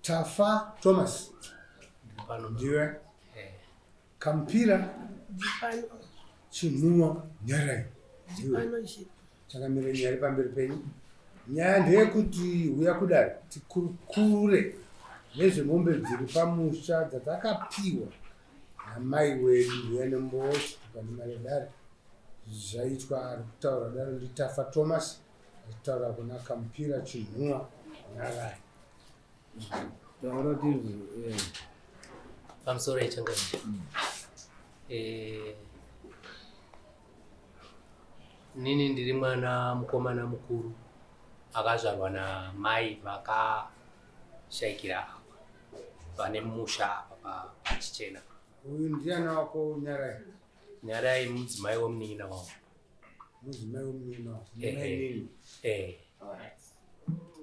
Tafa Thomas. Pano. Ndiwe. Eh. Kampira. Pano. Chinhuwa Nyarai. Ndiwe. Pano chii. Chakamira nyaya iri pamberi penyu. Nyaya ndeyekuti huya kudare tikurukure nezvemombe dziri pamusha dzatakapiwa namai wedu huya nembowo chitupa nemari yedare. Zvaitwa ari kutaura daro ndiTafa Thomas achitaura kuna Kampira Chinhuwa Nyarai. Taura tizwe. Eh. Pamusoro yechangamire. Eh, nini ndiri mwana mukomana mukuru akazvarwa namai vakashaikira apa vane musha apa pachichena. Uyu ndiana wako Nyarai? Nyarai mudzimai wemunin'ina wangu. Mudzimai wemunin'ina wako. Eh, Mai nini? Eh. Alright.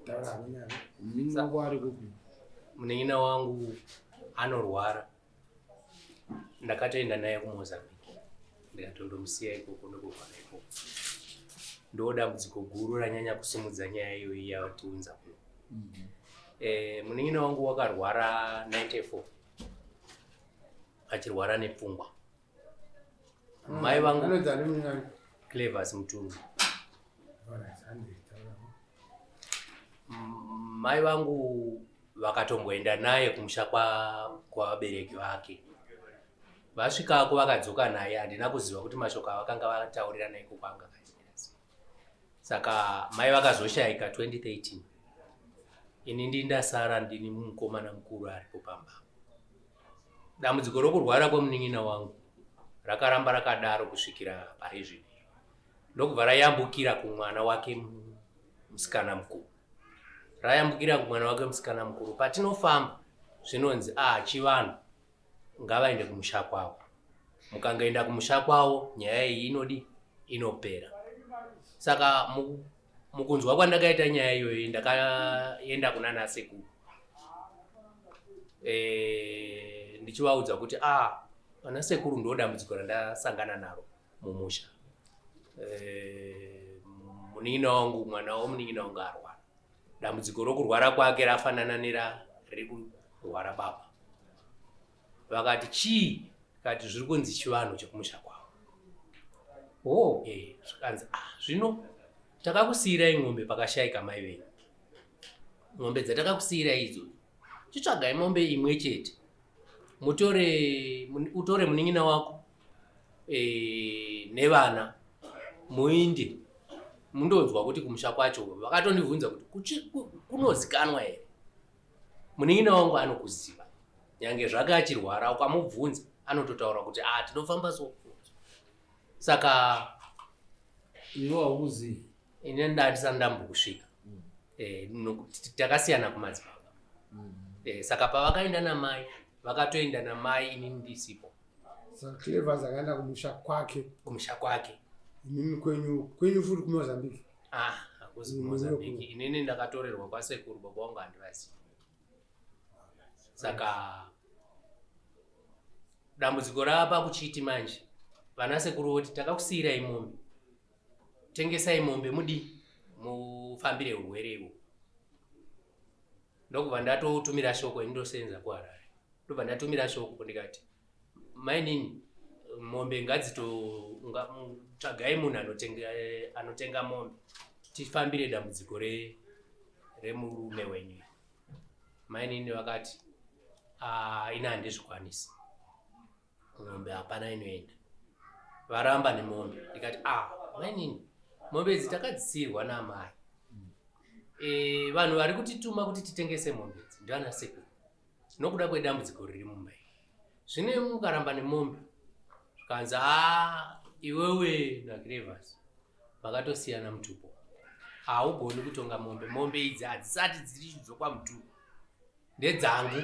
Taura hako Nyarai. Munin'ina wako ari kupi? Munin'ina wangu anorwara. Ndakatoenda naye kuMozambique ndikatondomusiya ikoko ndokurwara ikoko. Ndo dambudziko guru ranyanya kusimudza nyaya iyoyi yatiunza kuno. Eh, munin'ina wangu wakarwara 94 achirwara nepfungwa. Mai vangu Anonzi ani munin'ina? Clevers Mutundu. Alright, handei taura. Mai vangu vakatomboenda naye kumusha kwavabereki vake. Vasvikako vakadzoka naye, handina kuziva kuti mashoko avakanga vataurirana ikoko anga akaita sei. Saka mai vakazoshaika 2013. Ini ndini ndasara ndini mukomana mukuru aripo pamba. Dambudziko rokurwara kwemunin'ina wangu rakaramba rakadaro kusvikira pari zvino. Ndokubva rayambukira kumwana wake musikana mukuru. Rayambukira kumwana wake musikana mukuru. Patinofamba zvinonzi ah chivanhu ngavaende kumusha kwavo. Mukangoenda kumusha kwavo nyaya iyi inodi inopera. Saka mukunzwa kwandakaita nyaya iyoyi ndakaenda kuna nasekuru. Eh, ndichivaudza kuti ah vana sekuru ndo dambudziko randasangana naro mumusha. Eh, munin'ina wangu mwana womunin'ina wangu arwara. Dambudziko rokurwara kwake rafanana nera riri kurwara baba. Vakati chii? Kati zviri kunzi chivanhu chekumusha kwavo. Oh, eh, zvikanzi ah, zvino takakusiyirai ng'ombe pakashaika mai venyu. Ng'ombe dzatakakusiyirai idzodzo, chitsvagai mombe imwe chete mutore, utore munin'ina wako e, nevana muinde mundonzwa kuti kumusha kwacho. Vakatondibvunza kuti kunozikanwa here. Munin'ina wangu anokuziva nyange zvake achirwara, ukamubvunza anototaura kuti ah, tinofamba so. Saka iwe haukuzivi? Ini ndandisati ndambokusvika. Eh, takasiyana kumadzibaba. Eh, saka pavakaenda namai vakatoenda namai inini ndisipo. Saka Clevers akaenda kumusha kwake. Kumusha kwake. Imimi kwenyu futi kuMozambique? Ah, hakuzi kuMozambique. Inini ndakatorerwa kwasekuru, baba wangu handivazivi. Saka dambudziko rava pakuchiti manje vana sekuru voti takakusiyirai mombe, tengesai mombe mudi mufambire urwere ihwo. Ndokubva ndatotumira shoko, ini ndosenza kuHarare. Ndobva ndatumira shoko ndikati mainini mombe ngadzito tsvagai munhu anotenga, anotenga mombe tifambire dambudziko remurume wenyu. Mainini vakati ah, ini handizvikwanisi, mombe hapana inoenda. Varamba nemombe. Ndikati ah, mainini mombe idzi takadzisiyirwa namai. E, vanhu vari kutituma kuti titengese mombe idzi ndivana sekuru nokuda kwedambudziko riri mumba iri. Zvino mukaramba nemombe, zvikanzi a iwewe naGrevas makatosiyana mutupo, haugoni kutonga mombe. Mombe idzi hadzisati dziri dzokwamutupo, ndedzangu.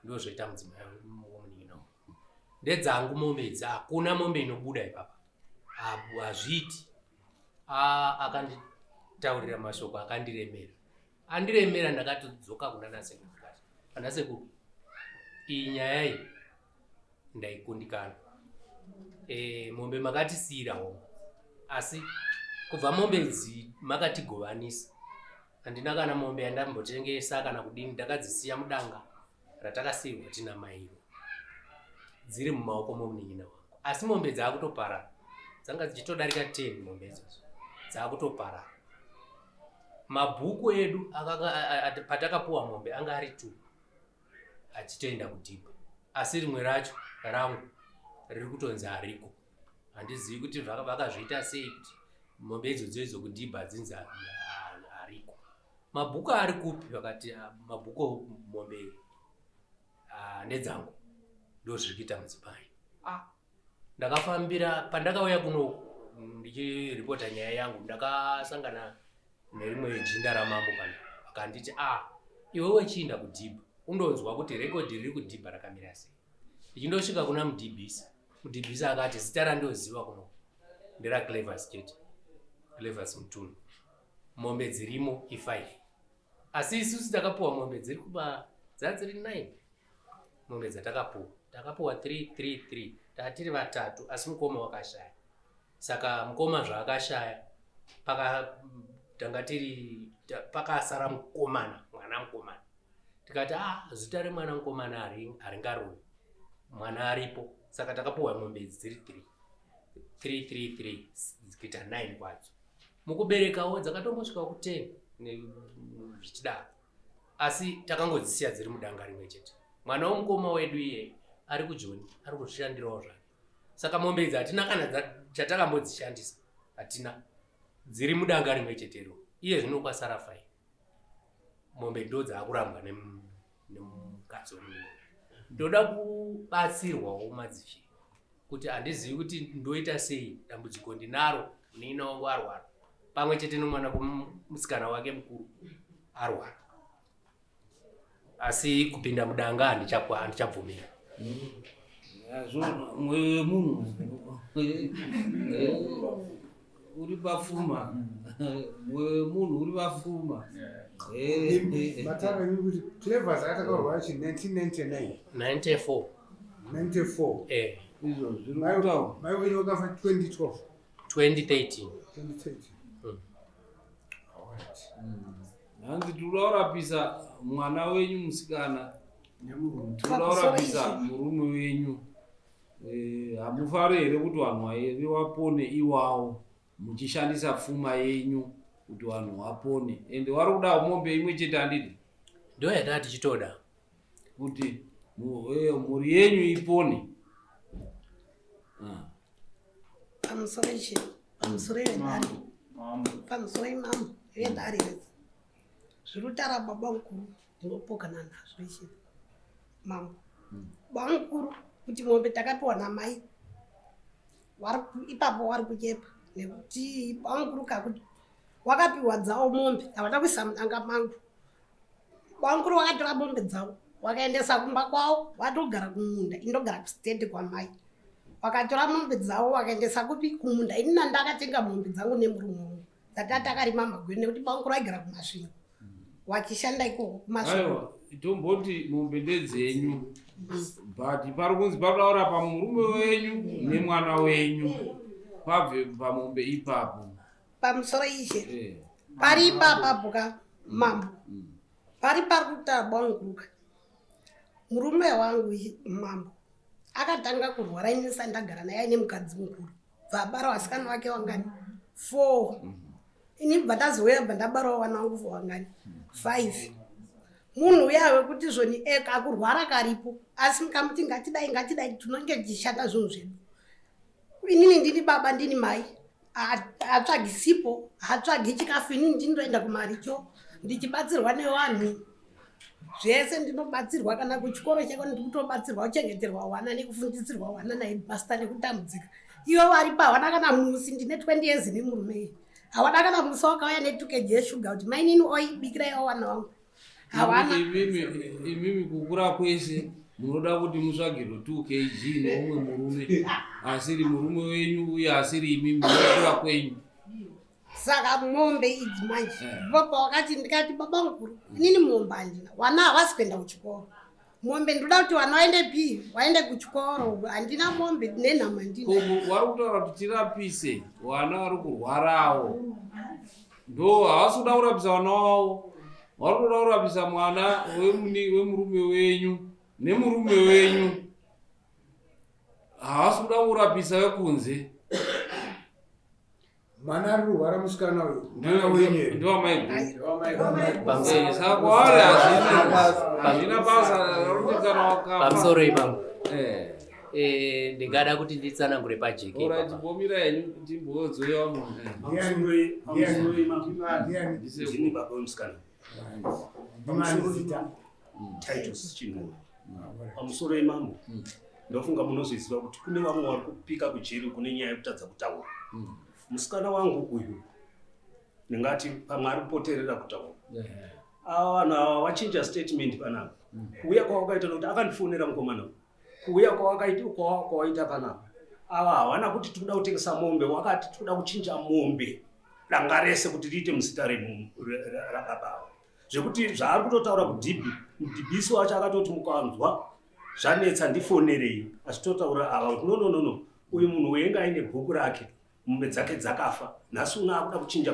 Ndozvoita mudzimai womunin'ina wangu, ndedzangu mombe idzi, hakuna mombe inobuda ipapa, hazviiti. Akanditaurira mashoko akandiremera, andiremera. Ndakatodzoka kuna nasekuru ndikati ana sekuru iyi nyaya iyi ndaikundikana. E, mombe makatisiyira hongu, asi kubva mombe idzi makatigovanisa. Handina kana mombe yandambotengesa kana kudini, ndakadzisiya mudanga ratakasiirwa tina mairo dziri mumaoko momunin'ina wangu, asi mombe dzaakutoparara, dzanga dzichitodarika 10 mombe idzodzo dzaakutoparara. Mabhuku edu patakapuwa mombe anga ari 2 achitoenda kudhibha, asi rimwe racho rangu riri kutonzi hariko. Handizivi kuti vakazviita sei kuti mombe idzodzo idzo kudhibha dzinzi hariko. Mabhuku ari kupi? Vakati ah, mabhuku mombe ah, ndedzangu, ndozviri kuita mudzimai. Ah, ndakafambira pandakauya kuno ndichiripota nyaya yangu, ndakasangana nerimwe jinda ramambo pano, vakanditi ah, iwe wechiinda kudhibha undonzwa kuti rekodhi riri kudhibha rakamira sei. Ndichindosvika kuna mudhibhisa, mudhibhisa akati zita randoziva kuno nderaClevers chete, Clevers Mutunhu, mombe dzirimo i5, asi isusu takapuwa mombe dziri kuba dzadziri 9. Mombe dzatakapuwa takapuwa 3 3 3, tatiri vatatu, asi mukoma wakashaya. Saka mukoma zvaakashaya paka tanga tiri pakasara mukomana, mwana mukomana. Tikati ah, zita remwana mukomana haringarovi, mwana aripo. Saka takapuwa mombe idzi dziri 3 3 3 3 kuita 9 kwadzo. Mukuberekawo dzakatombosvika ku 10 zvichidaro, asi takangodzisiya dziri mudanga rimwe chete. Mwana womukoma wedu iye ari kujoni, ari kuzvishandirawo zvake. Saka mombe idzi hatina kana chatakambodzishandisa, hatina, dziri mudanga rimwe chetero. Iye zvino kwasara 5 mombe ndo dzaakurambwa nemukadzi wemunhu. Ndoda kubatsirwawo madzishe, kuti handizivi kuti ndoita sei, dambudziko ndinaro. Munin'ina wangu arwara pamwe chete nomwana musikana wake mukuru arwara, asi kupinda mudanga handichabvumira. Azvo mwoyo wemunhu uri pafuma, mwoyo wemunhu uri pafuma. Matanga imi kuti Clevers akatakurwa chi 1999? 94. 94. Eh. Izvo zviri kutaura. Mai wenyu wakafa 2012? 2013. 2013. Alright. Hanzi tinoda kurapisa mwana wenyu musikana, tinoda kurapisa murume wenyu. Hamufari here kuti vanhu vairi wapone iwawo muchishandisa pfuma yenyu kuti vanhu vapone? Ende wari kuda mombe imwe chete, handiti? Ndo yataa tichitoda. Kuti mhuri yenyu ipone. Ah. Pamusoro ichi, pamusoro yedare, pamusoro imambo yedare, zviri kutaura baba mukuru ndinopokana nazvo ichi, mambo. Baba mukuru kuti mombe takapiwa namai ipapo wari kunyepa, nekuti baba mukuru kakuti wakapiwa dzawo mombe havana kuisa mudanga mangu. Baba mukuru wakatora mombe dzavo wakaendesa kumba kwavo, watogara kumunda, indogara kusitende kwamai. Wakatora mombe dzavo wakaendesa kupi? Kumunda. Inina ndakatenga mombe dzangu nemurume wangu dzatati takarima magwere, nekuti baba mukuru aigara kuMasvingo wachishanda ikoko kuMasvingo. Aiwa, tomboti mombe ndedzenyu, but pari kunzi paroda kurapa murume wenyu nemwana wenyu, pabve pamombe ipapo. Pamusoro ishe. Pari ipapapo ka mambo, pari pari kutaura bwanguruka murume wangu mambo akatanga kurwara ini ndisati ndagara naye, aine mukadzi mukuru, bva abara vasikana vake wangani? Four. Ini bva ndazouya, bva ndabarawo vana vangu wangani? Five. Munhu uya wekuti zvoni kakurwara karipo, asi mukamuti ngatidai ngatidai, tinonge tichishanda zvinhu zvedu. Inini ndini baba, ndini mai, hatsvagi sipo, hatsvagi chikafu. Inini ndinoenda kumaricho ndichibatsirwa nevanhu zvese, ndinobatsirwa kana kuchikoro cheko ndikutobatsirwa kuchengeterwa wana nekufundisirwa wana naibasta nekutambudzika. Ivo varipo hawana kana musi, ndine 20 years nemurume iye, hawana kana musi wakauya ne2 kg yeshuga kuti mainini oibikiraiwo wana wangu, hawana. Imimi kukura kwese munoda kuti mutsvagirwe 2 kg neumwe murume asiri murume wenyu uye asiri imimi kukura kwenyu? Saka mombe idzi manje, ndipo pawakati, ndikati baba mukuru, inini mombe handina, wana havasi kuenda kuchikoro. Mombe ndoda kuti wana vaende pi vaende kuchikoro, handina mombe nenhama ndina. Ko wari kutaura kuti tirapise vana vari kurwarawo. Ndo havasi kuda kurapisa vana wavo, vari kuda kurapisa mwana wemurume wenyu nemurume wenyu. Havasi kuda kurapisa vekunze. Mwana ari kurwara musikana uyu mwana wenyu here? Ndewamaiguru. Saka kwaari hazvina basa rokuti kana wakafa. Pamusoro ipapo. Eh. Ndingada kuti nditsanangure pajeke Alright, ipapa. mbomira henyu timbodzoya munhu. Ndiani? Ndiani? Ndini baba wemusikana. Ndimani zita? Titus Chinhura. Pamusoro imambo, ndofunga munozviziva kuti kune vamwe vari kupika kujeri kune nyaya yekutadza kutaura. Musikana wangu uyu ndingati pamwe ari kupoterera kutaura. Ava vanhu ava vachinja statement panapa. Kuuya kwawakaita, nokuti akandifonera mukomana uyu. Kuuya kwawakaita kwawaita panapa, ava havana kuti tikuda kutengesa mombe, wakati tikuda kuchinja mombe danga rese kuti riite muzita rababa ava, zvekuti zvaari kutotaura kudhibhi mudhibhisi wacho akatoti mukanzwa zvanetsa ndifonerei, achitotaura ava kuti no, no, no, no, uyu munhu wenga aine bhuku rake, mombe dzake dzakafa, nhasi uno akuda kuchinja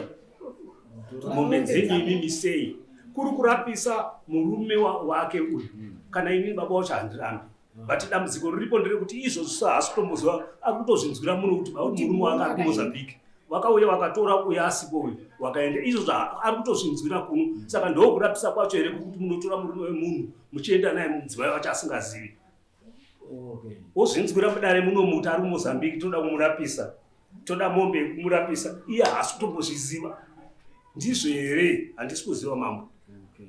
mombe dzenyu imimi sei? Kuri kurapisa murume wake uyu. Kana inini baba wacho handirambi, but dambudziko riripo nderekuti izvozvo haasi kutomboziva, ari kutozvinzwira muno kuti murume wake ari kuMozambique, vakauya vakatora uyo asipo, uyu wakaenda. Izvozvo ari kutozvinzwira kuno. Saka ndokurapisa kwacho here kuti munotora murume wemunhu muchienda naye, mudzimai wacho asingazivi? Wozvinzwira mudare munomuti ari kuMozambique, toda kumurapisa, toda mombe yekumurapisa, iye haasi kutombozviziva. Ndizvo here? Handisi kuziva, mambo. Okay.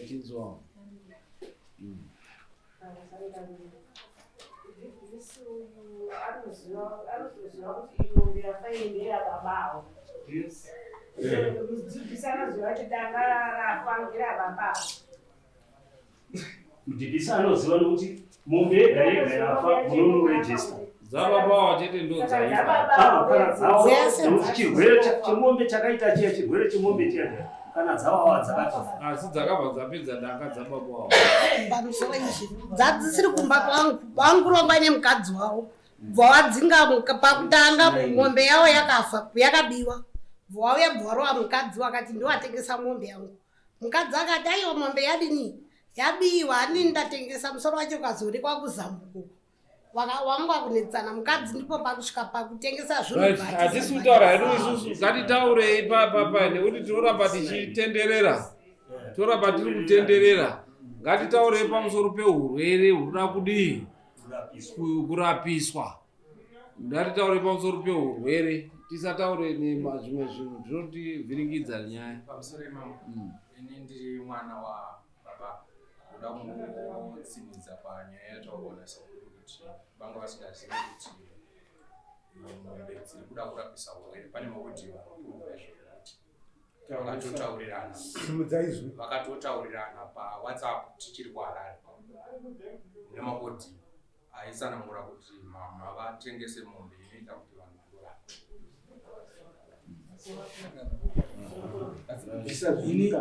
Tinzwa. Mudzidzisi uyu anotoziva kuti mombe yafa iyi ndeyababa avo. Mudzidzisi anoziva kuti danga rafa ngerababa avo. Mudhibhisi anoziva nokuti mombe yega yega yafa munonorejista. Dzababa chete ndo dzaifa. Kana dzawa Dzese. Nokuti chirwere chemombe chakaita chiya, chirwere chemombe chiya chiya, kana dzawawa dzakatofa. Asi dzakabva dzapedza danga dzababa wavo. Pamusoro izvi dzadzisiri kumba kwangu, vangurongwa nemukadzi wavo, bva wadzinga pakutanga mombe yavo yakafa, yakabiwa, bva wauya, bva warova mukadzi, wakati ndiwatengesa mombe yangu. Mukadzi akati aiwa, mombe yadini, yabiwa, hanini ndatengesa. Musoro wacho ukazoonekwa kuzambuko, wanga wakunetsana mukadzi, ndipo pakusvika pakutengesa zvinhu. Right, hatisi kutaura hedu isusu, ngatitaurei papa, nekuti tinoramba tichitenderera, toramba tiri kutenderera. Ngatitaurei pamusoro peurwere hunoda kudii? Kurapiswa. Ngatitaurei pamusoro peurwere, tisataure nema zvimwe zvinhu zvinotivhiringidza nyaya. Pamusoro imamo. Ini ndiri mwana wababa, ndoda kungotsinhidza panyaya yataurwa nasekuru kuti vanga vasingazivi kuti mombe dziri kuda kurapisa urwere. Pane maaudio anoprova izvozvo kuti vakatotaurirana. Simudza izwi. Vakatotaurirana paWhatsApp tichiri kuHarare, nemaaudio aitsanangura kuti mama vatengese mombe inoita kuti vanhu vandorapa.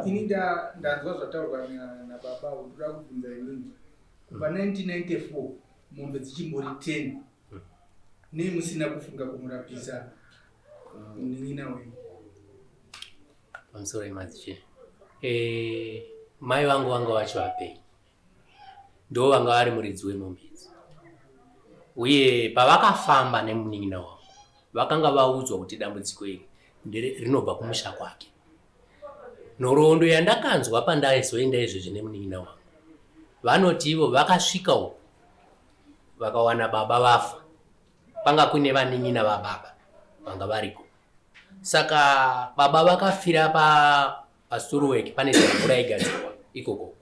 Ini ndanzwa zvataurwa nababa. Ndoda kubvunza inini, kubva 1994 mombe dzichimbori 10, nei musina kufunga kumurapisa munin'ina wenyu? Pamusoro yemadzishe. Mai vangu vanga vacho vapenyu, ndo vanga vari muridzi wemombe idzi, uye pavakafamba nemunin'ina wangu vakanga vaudzwa kuti dambudziko iri rinobva kumusha kwake. Nhoroondo yandakanzwa pandaizoenda izvezvi nemunin'ina wangu, vanoti ivo vakasvika uko vakawana baba vafa, kwanga kuine vanin'ina vababa vanga variko. Saka baba vakafira pa pastoolwork, pane mvura igadzirwa ikoko,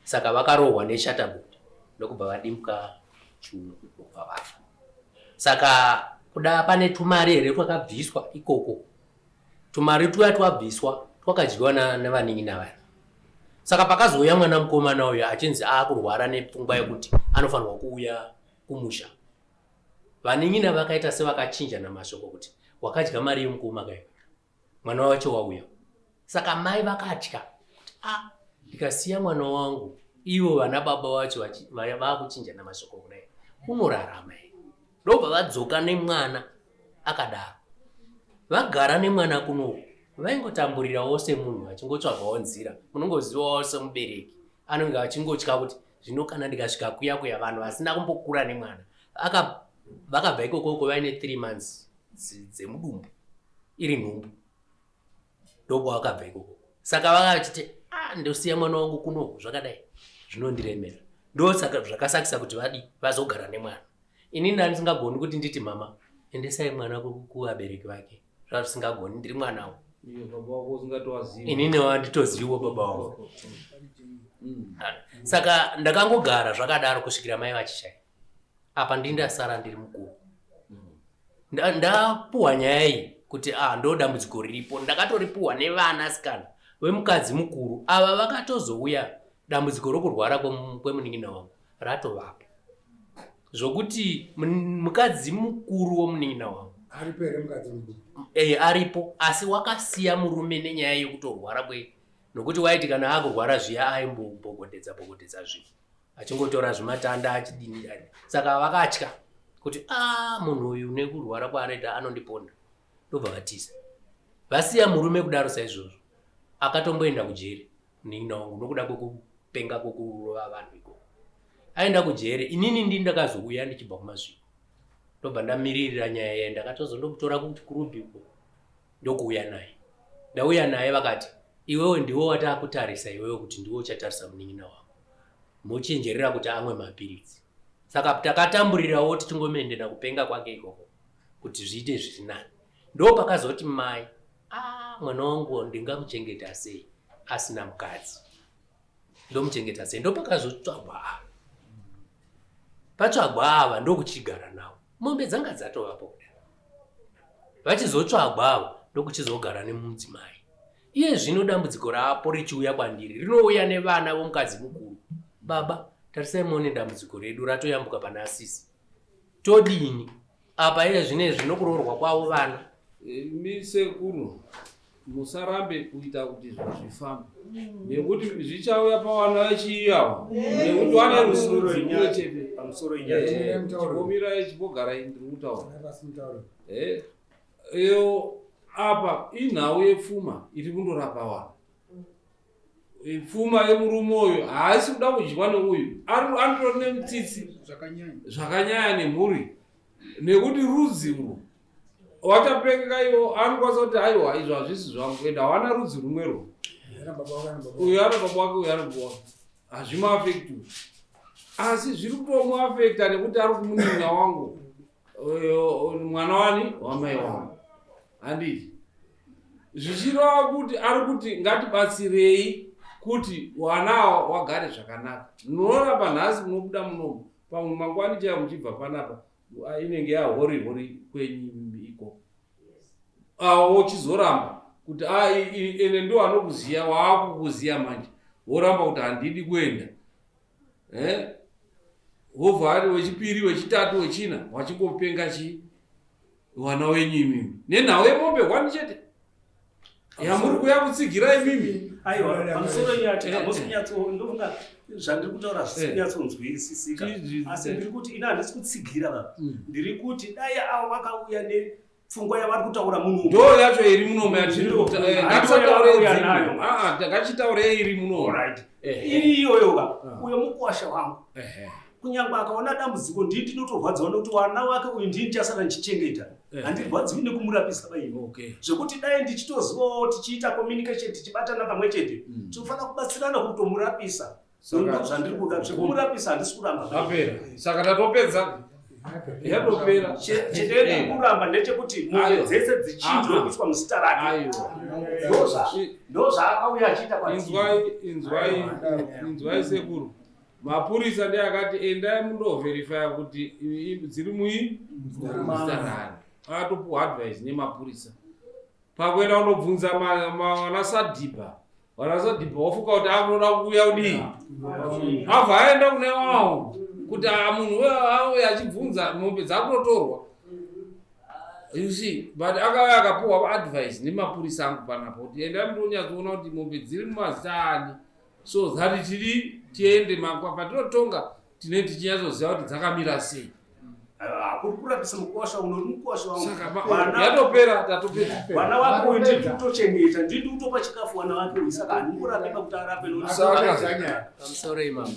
saka vakarohwa neshatterboard ndokubva vadimbuka chiuno, ndokubva vafa. Saka kuda pane tumari here twakabviswa ikoko, tumari tuya twabviswa twakadyiwa nevanin'ina vaya. Saka pakazouya mwana mukomana uyu achinzi aakurwara nepfungwa yekuti anofanirwa kuuya kumusha, vanin'ina vakaita sevakachinjana mashoko kuti wakadya mari yemukoma kai, mwana wacho wauya. Saka mai vakatya kuti a ndikasiya mwana wangu, ivo vana baba vacho vakuchinjana mashoko kudai, unorarama here? Ndobva vadzoka nemwana akadaro, vagara nemwana kunoku. Vaingotamburirawo semunhu achingotsvagawo nzira. Munongozivawo semubereki anenge achingotya kuti zvino kana ndikasvika kuya kuya vanhu vasina kumbokura nemwana. Vakabva ikokoko vaine 3 months dzemudumbu iri nhumbu. Ndokwavakabva ikoko. Saka vakachiti ah, ndosiya mwana wangu kuno zvakadai zvinondiremera. Ndosaka zvakasakisa kuti vadi vazogara nemwana. Ini ndandisingagoni kuti nditi mama endesai mwana kuvabereki vake. Zvazvisingagoni ndiri mwana wo. Inini wanditoziviwo baba wangu. Saka ndakangogara zvakadaro kusvikira mai vachishaya. Apa ndini ndasara ndiri mukuru. Ndapuwa nyaya iyi kuti ah, ndo dambudziko riripo. Ndakatoripuwa nevana sikana vemukadzi mukuru ava vakatozouya dambudziko rokurwara kwemunin'ina wangu ratovapo zvokuti mukadzi mukuru womunin'ina wangu aripo here mukadzi mukuru? Eh, aripo asi wakasiya murume nenyaya yekutorwara kwe nokuti waiti kana akurwara zviya aimbobogodedza bogodedza zvinhu achingotora zvimatanda achidini saka vakatya kuti a ah, munhu uyu nekurwara kwaanoita anondiponda ndobva vatiza vasiya murume kudaro saizvozvo akatomboenda kujeri munin'ina wangu nokuda kwekupenga kwekurova vanhu ikoko aenda kujeri inini ndi ndakazouya ndichibva kumasviko ndobva ndamiririra nyaya yaye ndakatozondomutora kuti kurubhi uko ndokuuya naye ndauya naye vakati iwewe ndiwe watakutarisa iwewe kuti ndiwe uchatarisa munin'ina wako mochenjerera kuti amwe mapiritsi saka takatamburirawo tichingomendena kupenga kwake ikoko kuti zviite zviri nani ndo pakazoti mai ah, mwana wangu ndingamuchengeta sei asina mukadzi ndomuchengeta sei ndopakazotsvagwa ava patsvagwa ava ndokuchigara nawo mombe dzanga dzatovapo kudai vachizotsvagwa ava ndokuchizogara nemudzimai iye zvino dambudziko raapo richiuya kwandiri rinouya nevana vomukadzi mukuru baba tarisai muone dambudziko redu ratoyambuka pana asisi todini apa iye zvino izvi nokuroorwa kwavo vana Imi sekuru musarambe kuita kuti zvinhu zvifambe nekuti zvichauya pavana vechiiyawo nekuti wane Pamusoro rudzi inyaya. chete Pamusoro inyaya. Chimbomirai chimbogarai ndiri kutaura Eh, iyo apa inhau yepfuma iri kundorapa vanhu pfuma yemurume uyu haasi kuda kudyiwa neuyu anotori nemutsitsi zvakanyanya nemhuri nekuti rudzi urwu wachapengeka iwo anokwanisa kuti aiwa izvo hazvisi zvangu ende hawana rudzi rumwe rwo uyu ana baba wake uyu ana baba wake hazvimuafekti asi zviri kutomuafekta nekuti ari kumunin'ina wangu mwana wani wamai wangu handiti zvichireva kuti ari kuti ngatibatsirei kuti wanawo wagare zvakanaka munoona panhasi munobuda munomu pamwe mangwani chaiyo muchibva panapa inenge yahori hori kwenyu ikoko awo wochizoramba kuti ende ndiwo anokuziya waakukuziya manje woramba kuti handidi kuenda eh? wobva ari wechipiri wechitatu wechina wachingopenga chii wana wenyu imimi nenhau yemombe hwani chete yamuri kuya kutsigira imimi aiwa pamusoro nyati eh, hamusi eh. kunyatso ndofunga zvandiri kutaura zvisi eh. kunyatsonzwisisika asi ndiri kuti ini handisi kutsigira va mm. ndiri kuti dai avo vakauya nepfungwa yavari kutaura muno ndo yacho iri munomo yatiringatichitaurei iri muno iri iyoyo ka ah. uyo mukuwasha wangu kunyange akaona dambudziko ndini ndinotorwadziwa nekuti wana wake uyu ndini ndichasara ndichichengeta eh. handirwadziwi nekumurapisa vaini okay. zvekuti dai ndichitozivawo tichiita communication tichibatana pamwe chete mm. tinofanira kubatsirana kutomurapisa zvandiri kuda zvekumurapisa handisi kuramba apera saka tatopedza yatopera chendiri eh. kuramba ndechekuti mombe dzese dzichinjwe kuiswa muzita rake ndozvaakauya achiita inzwai inzwai inzwai sekuru Mapurisa ndiye akati endai mundoverifya kuti dziri mui muzita rani. Akatopuwa advice nemapurisa. Pakuenda kunobvunza vanasadhibha, vanasadhibha wafuka kuti akunoda kuuya kudii. Abva aenda kune wawo kuti ah, munhu auya achibvunza mombe dzakutotorwa. You see, but akauya akapuwa advice nemapurisa angu panapa kuti endai mundonyatsoona kuti mombe dziri mumazita ani. so that tiri tiende makwa patinotonga tine tichinyatsoziva kuti dzakamira sei. Hakuri kurapisa mukwasha uno uri mukwasha wangu. Saka yatopera tatopedza. Vana wako uyu ndiri kutochengeta, ndiri kutopa chikafu vana vake uyu saka handimborapi pakuti arape nokuti. Saka pamusoro imambo.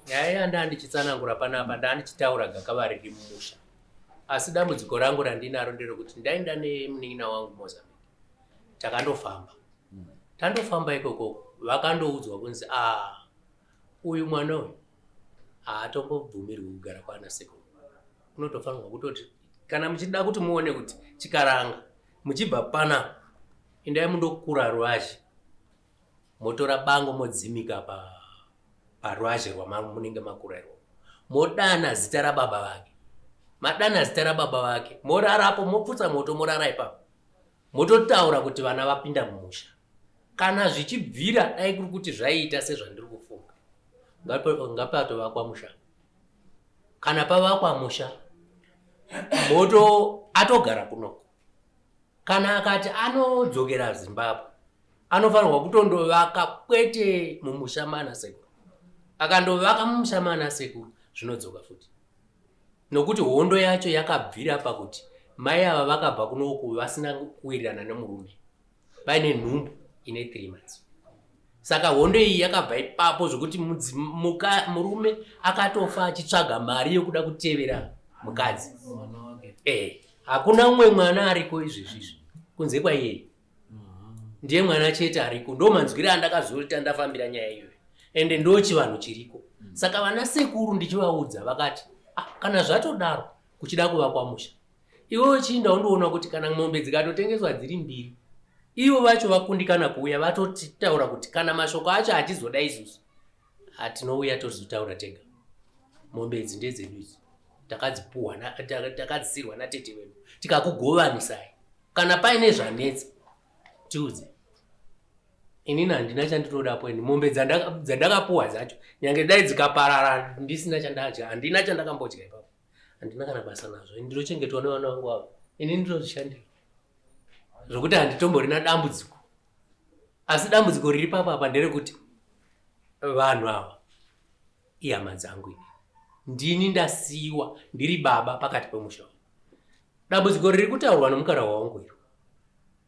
Nyaya yanda ndichitsanangura panapa ndandichitaura gakava riri mumusha. Asi dambudziko rangu randinaro nderekuti ndaenda nemunin'ina wangu Mozambique. Takandofamba. Tandofamba ikoko vakandoudzwa kunzi ah uyu mwana uyu haatombobvumirwi kugara kwana sekuru unotofanirwa kutoti kana muchida kuti muone kuti chikaranga muchibva pana indai mundokura rwazhe motora bango modzimika pa parwazhe rwamunenge makura irwo modana zita rababa vake madana zita rababa vake morarapo mopfutsa moto morara ipapo mototaura kuti vana vapinda mumusha kana zvichibvira dai kuri kuti zvaiita sezvandiri kufunga ngapatovakwa musha kana pavakwa musha moto atogara kunoko kana akati anodzokera zimbabwe anofanirwa kutondovaka kwete mumusha mana sekuru akandovaka mumusha mana sekuru zvinodzoka futi nokuti hondo yacho yakabvira pakuti mai ava vakabva kunoku vasina kuwirirana nemurume vaine nhumbu ine 3 months saka hondo iyi yakabva ipapo zvekuti murume akatofa achitsvaga mari yokuda kutevera mukadzi eh, hakuna umwe mwana ariko izvezvi izvi kunze kwaiyeye ndiye mwana chete ariko ndo manzwire andakazoita ndafambira nyaya iyoyo ende ndo chivanhu chiriko saka vana sekuru ndichivaudza vakati ah, kana zvatodaro kuchida kuvakwa musha iwewe chiinda undoona kuti kana mombe dzikatotengeswa dziri mbiri ivo vacho vakundikana kuuya vatotaura kuti kana mashoko acho achizoda isusu hatinouya tozotaura tega mombe idzi ndedzedu idzi takadzipuhwa takadzisirwa natete vedu tikakugovanisai kana paine zvanetsa tiudze inini handina chandinodapo ini mombe dzandakapuhwa dzacho nyange dai dzikaparara ndisina chandadya handina chandakambodya ipapo handina kana basa nazvo ini ndinochengetwa nevana vangu avo ini ndinozvishandira zvokuti handitomborina dambudziko asi dambudziko riri papa apa nderekuti vanhu ava ihama dzangu ini ndini ndasiyiwa ndiri baba pakati pemusha dambudziko riri kutaurwa nomukara wangu iro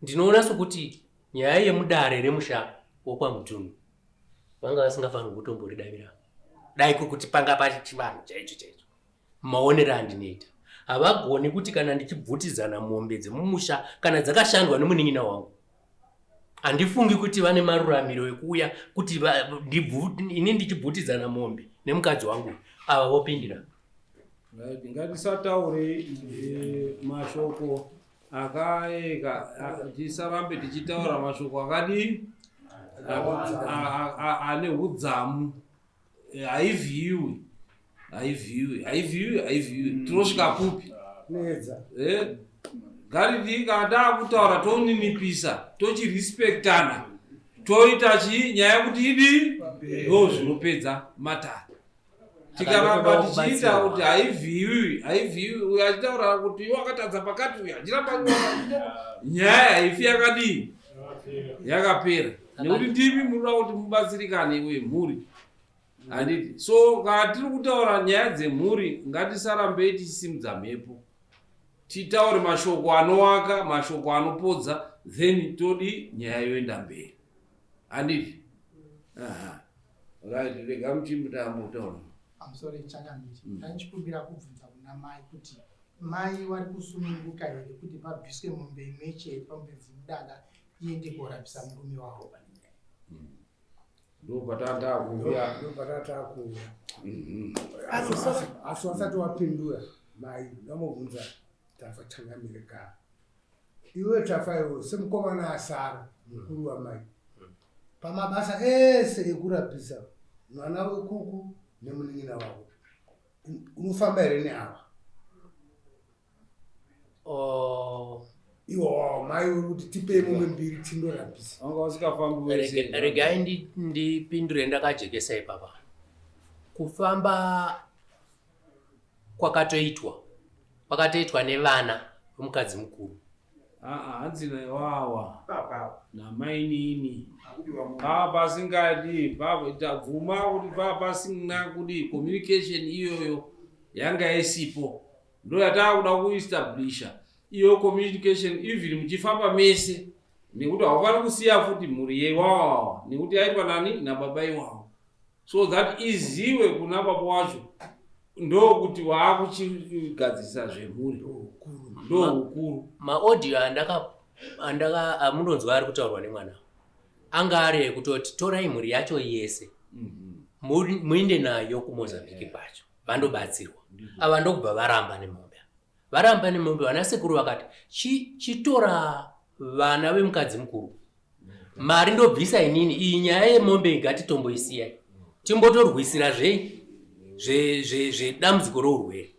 ndinoona sokuti nyaya yemudare remusha wokwamutunhu vanga vasingafanirwi kutomboridavira dai kuri kuti panga pachivanhu chaicho chaicho maonero andinoita havagoni kuti kana ndichibvutidzana mombe dzemumusha kana dzakashandwa nemunin'ina wangu handifungi kuti vane maruramiro ekuuya kuti ini ndichibvutidzana mombe nemukadzi wangu ava vopindira right ngatisataure eh, mashoko akaeka tisarambe tichitaura mashoko akadii ane udzamu eh, haivhiyiwi haivhiyiwi haivhiyiwi haivhiyiwi mm. tinosvika kupi eh, ngaridii kana taakutaura toninipisa tochirespektana toita chii nyaya yekuti idii ndo zvinopedza matare tikaramba tichiita kuti haivhiyiwi haivhiyiwi uyo achitaura kuti iwe wakatadza pakati uyo achiramba nyaya haifi yakadii yakapera nekuti ndimi munoda kuti mubatsirikane iwe mhuri handiti so kana tiri kutaura nyaya dzemhuri ngatisarambei tichisimudza mhepo titaure mashoko anowaka mashoko anopodza then todi nyaya yoenda mberi handiti aha right rega muchimutaamutaura I'm sorry changamire mm. ndanichikumbira kubvunza kuna mai kuti mai wari kusununguka here kuti pabviswe mombe imwe chete pamombe dzemudanga iende korapisa murume wavo mm. ndopatatakuuya ndopatatakuuya mm-hmm. asi wasati wapindura mai ndamobvunza tafa changamire kaa Iwe Tafa iwe semukomana asara mukuru wamai pamabasa ese ekurapisa mwana wekuku nemunin'ina wako unofamba here neava? Oh. Iwo wawo mai uri kuti tipei mumwe mbiri tindorapisa. Wanga usingafambi wese. Regai ndipindure ndakajekesa ipapa. Kufamba kwakatoitwa kwakatoitwa nevana vemukadzi mukuru hanzi naiwawa namainini paa pasingadi tabvuma kuti paa pasina kudi communication iyoyo yanga isipo Ndo yataakuda kuestablisha iyo communication even muchifamba mese nekuti haufaniri kusiya futi mhuri yewawawa nekuti yaitwa nani nababa iwawo so that iziwe kuna baba wacho ndokuti waakuchigadzirisa zvemhuri ndohukuru. Maaudio andaka andaka amunonzwa ari kutaurwa nemwana anga ari ekutoti torai mhuri yacho yese muinde nayo kumozambique kwacho vandobatsirwa. Ava ndokubva varamba nemombe. Varamba nemombe vana sekuru vakati chitora vana vemukadzi mukuru mari ndobvisa inini iyi nyaya yemombe ngatitomboisiyai timbotorwisira zvei zvedambudziko rourwere.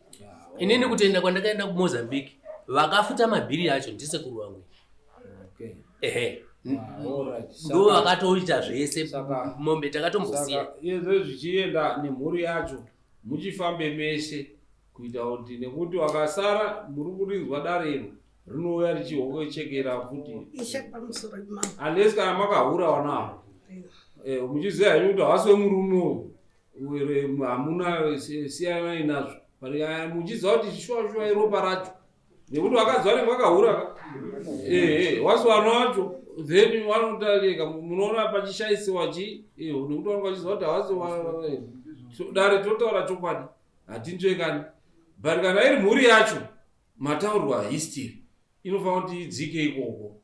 Inini kutenda kwandakaenda kumozambique vakafuta mabhiri acho ndisekuru vangu. Ehe, ndo vakatoita zvese mombe takatombosiya. Izvo zvichienda nemhuri yacho muchifambe mese kuita kuti nekuti wakasara muri kurinzwa dare iro rinouya richihokochekera futi. Ishe pamusoro imambo. Unless kana makahura wanawo muchiziva henyu kuti havasi wemurume uyu hamuna siyanai nazvo but muchiziva kuti shuwa shuwa iropa racho nekuti vakadzi vanenge vakahura ka ehe wasi wana wacho then vanotarika munoona pachishaisiwa chi nekuti vanenge vachiziva kuti havasi dare totaura chokwadi hatinzvekani but kana iri mhuri yacho mataurwa history inofanira kuti idzike ikoko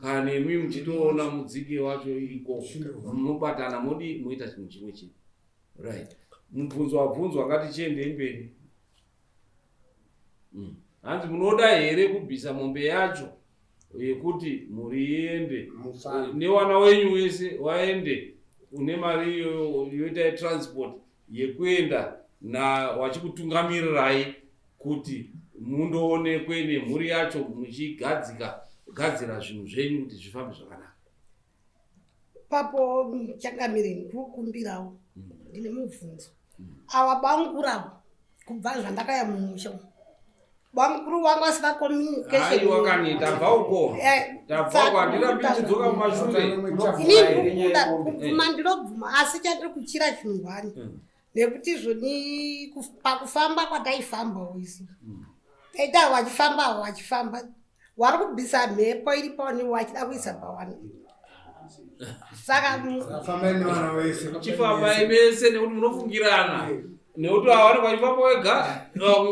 kana nemi muchitoona mudzike wacho ikoko munobatana modi moita chinhu chimwe chete right mubvunzo wabvunzwa ngatichiendei mberi Hanzi munoda here kubvisa mombe yacho yekuti mhuri iende newana wenyu wese waende une mari iyoyo yoita yetransport yekuenda na wachikutungamirirai kuti mundoonekwe nemhuri yacho muchigadzika gadzira zvinhu zvenyu kuti zvifambe zvakanaka. Papo changamire ndinokumbirawo ndine mubvunzo. Ava banguravo kubva zvandakaya mumusha umu. Bamukuru wangu asina communication. Aiwa kani tabva uko. Tabva uko handirambi ndichidzoka mumashure. Ini ndikuda kubvuma ndinobvuma asi chandiri kuchira chinhu one. Nekuti zvoni pakufamba kwataifambawo isu. Taita wachifamba wachifamba wari kubvisa mhepo iri paone wachida kuisa pawane. Saka fambai nevana vese. Chifambai mese nekuti munofungirana. Nekuti ava vanenge vachifamba wega,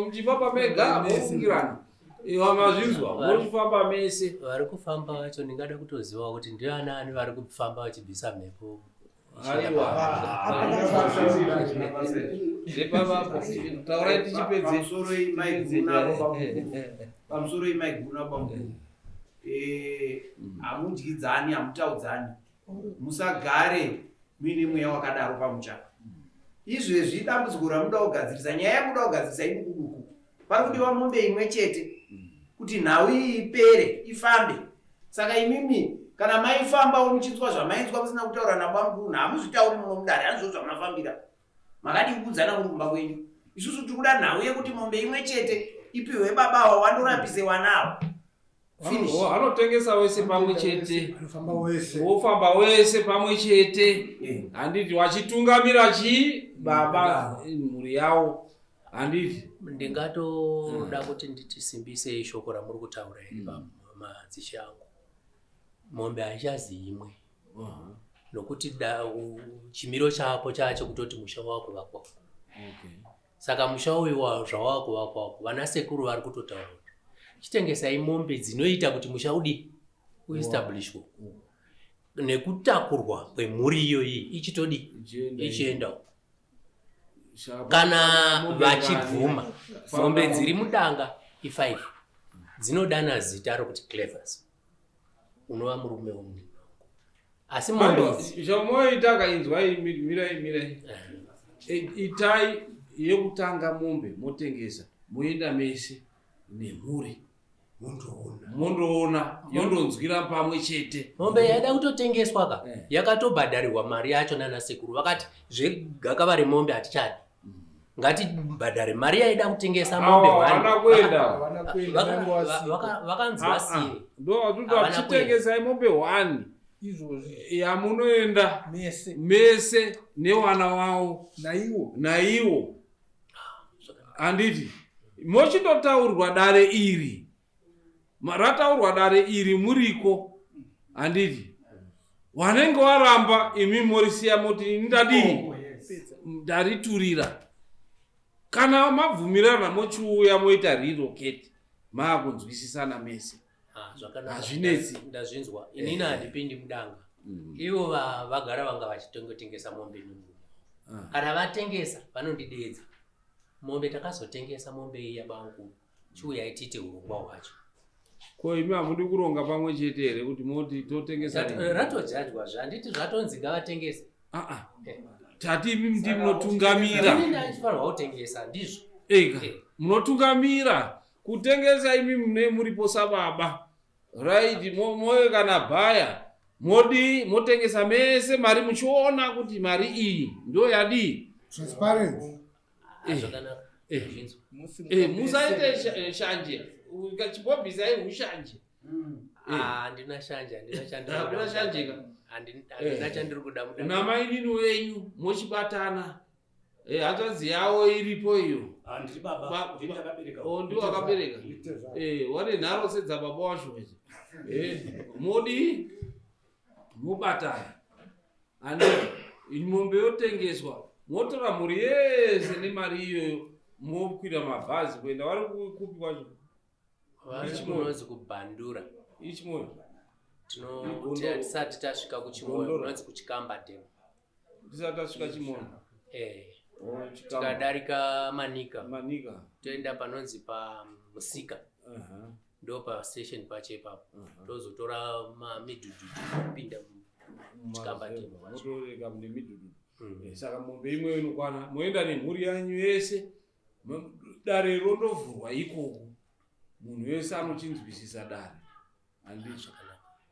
muchifamba mega mofungirana. Iwa mazvinzwa, muchifamba mese. Vari kufamba vacho ndingada kutoziva kuti ndianaani vari kufamba vachibvisa mhepo. Aiwa. Ndepavapo. Taurai tichipedze. Pamusoroi maiguru navo bamukuru. Pamusoroi maiguru navo bamukuru. Hamudyidzani, hamutaudzani. Musagare muine mweya wakadaro pamusha. Izvezvi dambudziko ramuda kugadzirisa, nyaya yamuda kugadzirisa iduku duku. Pari kudiwa mombe imwe chete kuti nhau iyi ipere, ifambe. Saka imimi kana maifambawo muchinzwa zvamainzwa musina kutaura nabamukuru, hamuzvitauri muno mudare, handizvo zvamafambira. Makadii kuudzana muri kumba kwenyu? Isusu tiri kuda nhau yekuti mombe imwe chete ipiwe baba ava wandorapise wana ava. Finish. Anotengesa wese pamwe chete. Anofamba wese. Wofamba wese pamwe chete. Handiti wachitungamira chii baba mhuri yawo. Handiti. Ndingatoda kuti nditisimbisei shoko ramuri kutaura iri pamadzishe angu. Mombe haichazi imwe. Nokuti chimiro chako chacho kutoti musha wakuvakwa. Saka musha uyu zvawakuvakwa uku vana sekuru vari kutotaura kuti chitengesai mombe dzinoita kuti musha udi uestablishwe nekutakurwa kwemhuri iyoyi ichitodi ichienda uku. Kana vachibvuma mombe dziri mudanga i5 dzinodana zita rokuti Clevers unova murume wemunhu asi mombe idzi zvamoita kainzwai mirai mirai itai yekutanga mombe motengesa moenda mese nemhuri mondoona yondonzwira pamwe chete. Mombe yaida kutotengeswa ka yakatobhadharirwa mari yacho nana sekuru vakati zvegakava remombe hatichadi ngatibhadhare mari yaida kutengesa mombe Havana kuenda. Vakanzi vasiye. Ndo vatuti vachitengesai mombe 1 izvozvi yamunoenda mese mese newana wavo naiwo naiwo handiti. Mochitotaurwa dare iri. Rataurwa dare iri muriko. Handiti? Wanenge waramba imi morisiya moti ndadii? Oh, Ndariturira. Kana mabvumirana mochiuya moita relocate maakunzwisisana mese. Ah, zvakanaka. Hazvinetsi. Ndazvinzwa. Inini handipindi mudanga. Ivo vagara vanga vachitongotengesa mombe nemurume. Kana vatengesa vanondideedza. Mombe takazotengesa mombe iya bamukuru. Chiuyai tiite urongwa hwacho. Ko imi hamudi kuronga pamwe chete here kuti moti totengesa? Ratojajwa zve handiti zvatonzi ngavatengese. Ah ah. Tati imi ndi munotungamira. Ini ndaifanirwa kutengesa ndizvo. Ega. Munotungamira kutengesa imi mune muripo sababa. Right moyo kana bhaya modii motengesa mese mari muchiona kuti mari iyi ndo yadii. Transparency. Ah, zvakanaka. Zvinzwa. Musaite shanje. Chibobhisai hushanje. Ah, handina shanje, handina chandiri Hakuna kuda. shanje ka? Handina chandiri kuda muda. Namainini wenyu mochibatana. Hanzvadzi yavo iripo iyo. Ah, ndiri baba, ndini ndakabereka. Oh, ndiwo akabereka. Wane nharo sedzababa wacho idzi. Modii? Mobatana. Ane mombe yotengeswa, motora mhuri yese nemari iyoyo mokwira mabhazi kuenda vari kupi kwacho? Vari kunonzi kuBhandura. Ichimoyo. Tisati tasvika kuChimoyo, kunonzi kuChikamba Dam. Tisati tasvika Chimoyo. Oh, Chikamba. Tikadarika Manika. Manika. Toenda panonzi paMusika. Ndo pa station pacho ipapo. Tozotora midhudhudhu kupinda muChikamba Dam. Motoreka mune midhudhudhu. Saka mombe imwe inokwana. Moenda nemhuri yanyu yese. Dare rondovhurwa ikoko. Munhu wese anochinzwisisa dare. Handizvo.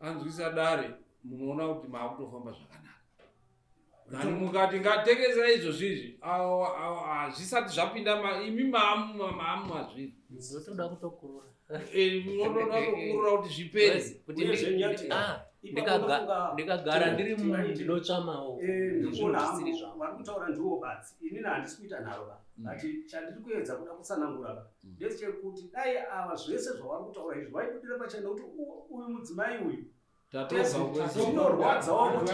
Anzwisisa dare munoona kuti maakutofamba zvakanaka. Vanhu mukati ngatengesa izvozvo izvi, hazvisati zvapinda imi maamu mazviri. Ndinotoda kutokurura. Munotoda kutokurura kuti zvipere. Kuti ndikagara ndiri ndinotsva maoko. Ndikuona Zvisiri zvangu. vari kutaura ndiwo badzi. Inini handisi kuita nharo ba. But chandiri kuedza kuda kutsanangura ba ndechekuti dai ava zvese zvavari kutaura izvi vaibudira pachena kuti uyu mudzimai uyu zvinorwadzawo kuti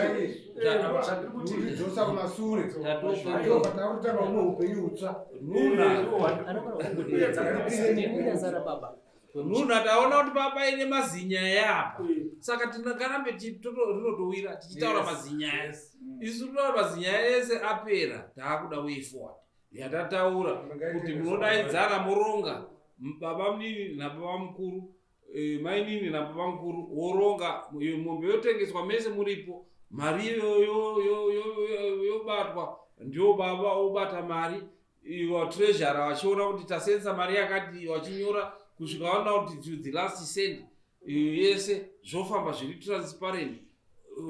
zvandiri kuti Kutidzosa kumasure. Ndobva takutanga humwe upenyu hutsva. Nuna taona kuti baba ine mazinyaya apa. Saka tingarambe rinotowira tichitaura mazinyaya. Isu tinotaura mazinyaya ese apera taakuda way forward. Yatataura kuti munodaidzana moronga baba munini nababa mukuru, mainini nababa mukuru woronga mombe yotengeswa mese muripo, mari yobatwa ndio baba obata mari, iwa treasurer vachiona kuti tasenza mari yakati, vachinyora kusvika vaona kuti to the last cent yese zvofamba zviri transparent.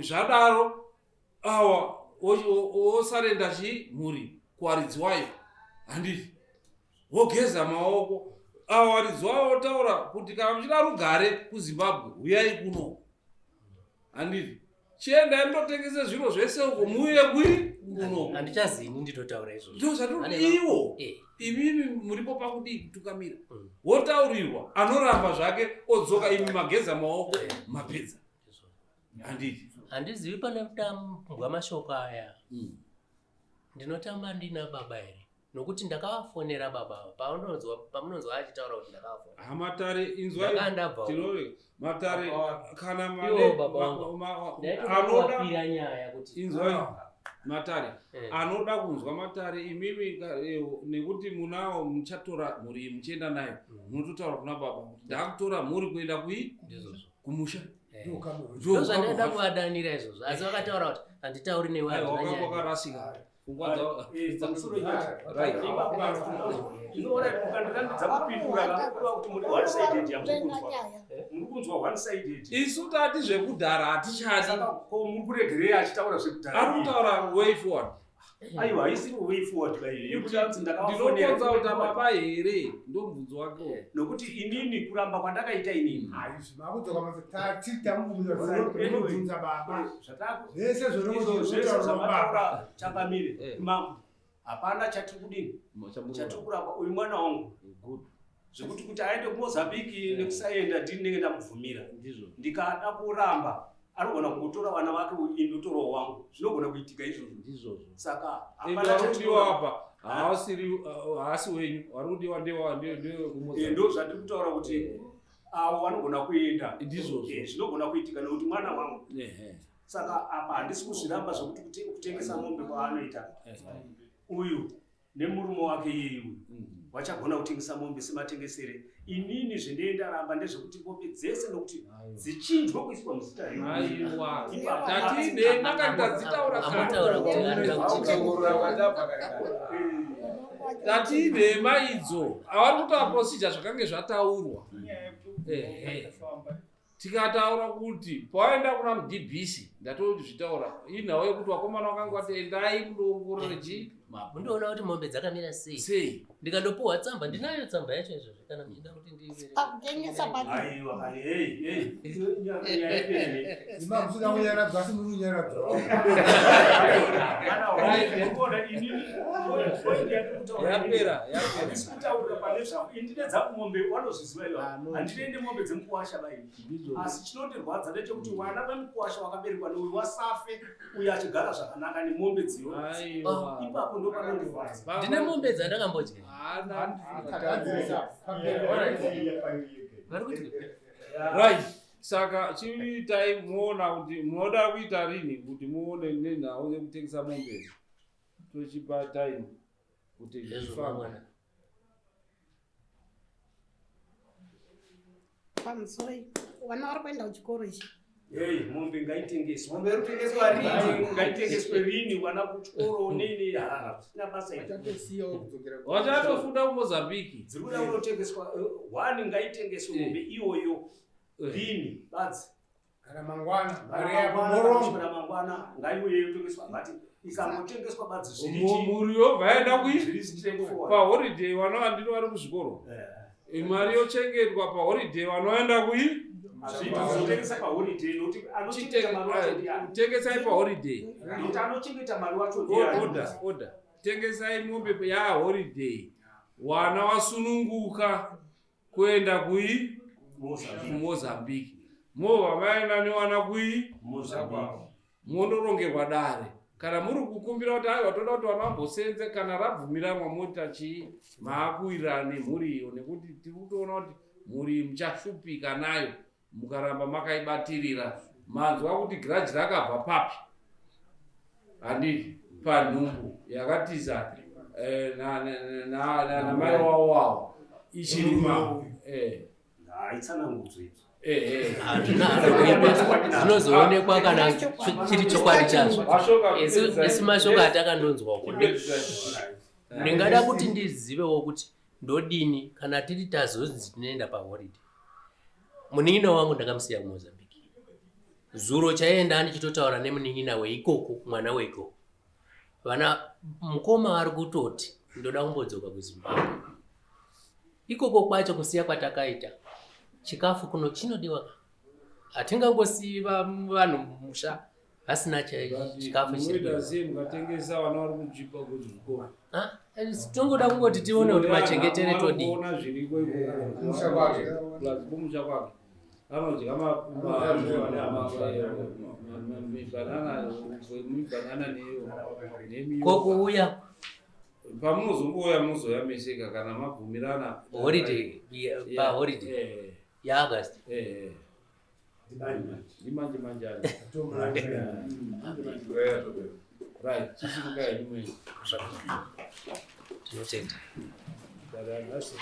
Zvadaro awa osarenda chi mhuri kuwaridzi wayo, handiti wogeza maoko awa waridzi wayo wotaura kuti kana muchida rugare kuZimbabwe huyai kuno, handiti chiendai mundotengese zviro zvese uko muuye kui kuno. Handichazini ndinotaura izvozvo. Ndizvo zvatiri iwo imimi muripo pakudii kutungamira. Wotaurirwa anoramba zvake odzoka, imi mageza maoko mapedza, handiti? Handizivi pane kutambwa mashoko aya. Ndinotamba ndina baba here? Nokuti ndakavafonera baba ava. Pamunonzwa achitaura kuti ndakavafonera. Ha, matare inzwai. Ndakanga ndabva. Tinove matare kana Iwo baba vangu. Anoda Ndaitokuwapira nyaya kuti inzwai matare anoda kunzwa matare imimi nekuti munawo muchatora mhuri iyi muchienda nayo, munototaura kuna baba kuti ndakutora mhuri kuenda kui Ndizvozvo. kumusha. Ndozvandaida kuvadanira izvozvo, asi vakataura kuti handitauri newe, Aiwa, handina wakanga nyaya. wakarasika pfungwa dzavo. Right. Inoona mukandirambidza kupindura kureva kuti muri one sided yamuri kunzwa. Muri kunzwa one sided. Isu tati zvekudhara hatichadi. Saka ko muri kuregerei achitaura zvekudhara? Ari kutaura way forward. Aiwa, haisiri way forward ba iyo. Yekuti anzi ndakavafonera. Ndinokonza baba here? Ndo mubvunzo wake uwo. Nokuti inini kuramba kwandakaita inini. Haizvi makudzoka mase tati tamubvunza baba. Zvese Izvo zvese zvamataura changamire. Mambo. Hapana chatiri kudini? Chatiri kuramba uyu mwana wangu. Good. Zvekuti kuti aende kuMozambique nekusaenda ndini ndinenge ndamubvumira. Ndikada kuramba anogona kungotora vana vake ini ndotorawo wangu. Zvinogona kuitika izvozvo. Ndizvozvo. Saka Ende hapana vari kudiwa chatinoona. apa haasiri haasi wenyu vari kudiwa ndewa ndewekuMozambique. Eh, ndo zvandiri kutaura kuti avo vanogona kuenda. Ndizvozvo. Eh, zvinogona kuitika nekuti mwana wangu. Ehe. Saka apa handisi kuzviramba zvekuti kutengesa mombe kwaanoita. Uyu nemurume wake iyeyu uyu wachagona kutengesa mombe sematengesere. Inini zvendee ndaramba ndezvekuti mombe dzese nokuti dzichinjwe kuiswa muzita Aiwa. Ipapo- Tati nhema kana tadzitaura Amotaura kuti anoda Tati nhema idzo. Avari kutaura procedure zvakange zvataurwa. Ehe. Tikataura kuti pawaenda kuna mudhibhisi ndatozvitaura inhau yekuti vakomana vakanga vati endai mundoongorore chii Mundoona kuti mombe dzakamira sei. Sei. Ndikandopuwa tsamba, ndinayo tsamba yacho izvozvo kana muchida kuti ndiiverenge. Pakutengesa pacho. Aiwa, kani, hey, hey. Nyaya yepene. Ima musina kunyaradzwa asi muri kunyaradzwa. Yapera, Handisi kutaurira pane zvangu. Ini ndine dzangu mombe wanozviziva iwe. Handinende mombe dzemukuwasha ba ini. Asi chinondirwadza ndechekuti vana vemukuwasha wakaberekwa neuyu wasafe uyu achigara zvakanaka nemombe dziyo. Aiwa. Ipapo ndo panondirwadza. Ndine mombe dzandakambodya. Vari kuti Right. Saka chiitai muona kuti munoda kuita rini kuti muone nenhau yekutengesa mombe. Tochipa time kuti Hezvo, zvifambe. mangwana. Pamusoro vana vari kuenda kuchikoro ichi. Hey, mombe ngaitengeswe. Mombe iri kutengeswa rini? Ngaitengeswe rini vana kuchikoro nini hazvina basa izvi. Vachatosiyawo kudzokera ku- Vachatofunda kuMozambique. Dziri kuda kunotengeswa one ngaitengeswe mombe iyoyo rini badzi. Kana mangwana, mari Mari yako morongo. mangwana mangwana ngaiuye yotengeswa but ikangotengeswa badzi zviri Mhuri yobva yaenda kui zviri straightforward. paholiday vana vandino vari kuzvikoro. Mari yochengetwa paholiday vanoenda kui Hazviiti kuzotengesa paholiday nokuti anochengeta mari wacho ndiani? tengesai paholiday. Nokuti anochengeta mari wacho ndiani? Order, order. Tengesai mombe yaholiday. Wana wasununguka kuenda kui Mozambique. kuMozambique. Mobva maenda newana kui Mozambique. mondorongerwa dare. Kana muri kukumbira kuti aiwa toda kuti vana vambosenze kana rabvumiranwa moita chii maakuwirirana nemhuri iyo nekuti tiri kutoona kuti mhuri iyi muchashupika nayo mukaramba makaibatirira. Manzwa kuti giraji rakabva papi? Handiti panhumbu yakatiza namai wavo wavo ichiri Haitsanangudzo idzo. Hazvina anokuipa zvinozoonekwa kana chiri chokwadi chazvo. Isu mashoko atakandonzwa uko. Ndingada kuti ndizivewo kuti ndodini kana tiri tazonzi tinoenda paholiday. Munin'ina wangu ndakamusiya kuMozambique. Zuro chaienda ndichitotaura nemunin'ina weikoko, mwana weikoko. Vana mukoma vari kutoti ndoda kumbodzoka kuZimbabwe. Ikoko kwacho kusiya kwatakaita chikafu kuno chinodiwa. Hatingangosiyi vanhu musha vasina chikafu chiri Munoita sei mukatengesa vana vari kuchipa kuzvikoro? Tongoda kungoti tione kuti machengetere todii. Kuona zviriko ikoko. Kumusha kwake. Plus kumusha kwake. Anodya mibanana nemiyo. Kokuuya Pamunozongouya munozouya meseka kana mabvumirana. holiday paholiday yaAugust. Ndimanje manje ayo. Right, chisimukai henyu mwenyu. Tinotenda. Dada, nhasi.